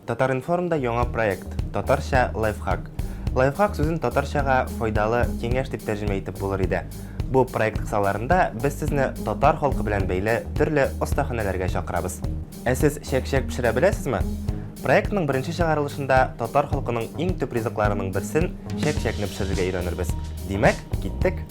Татар-информда яңа проект, Татарча лайфхак. Лайфхак сүзен татарчага файдалы киңәш дип тәрҗемә итеп булыр иде. Бу проект кысаларында без сезне татар халкы белән бәйле төрле остаханәләргә чакырабыз. Ә сез чәк-чәк пешерә беләсезме? Проектның беренче чыгарылышында татар халкының иң төп ризыкларының берсен, чәк-чәкне пешерергә өйрәнербез. Димәк, киттек!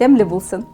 Тәмле булсын.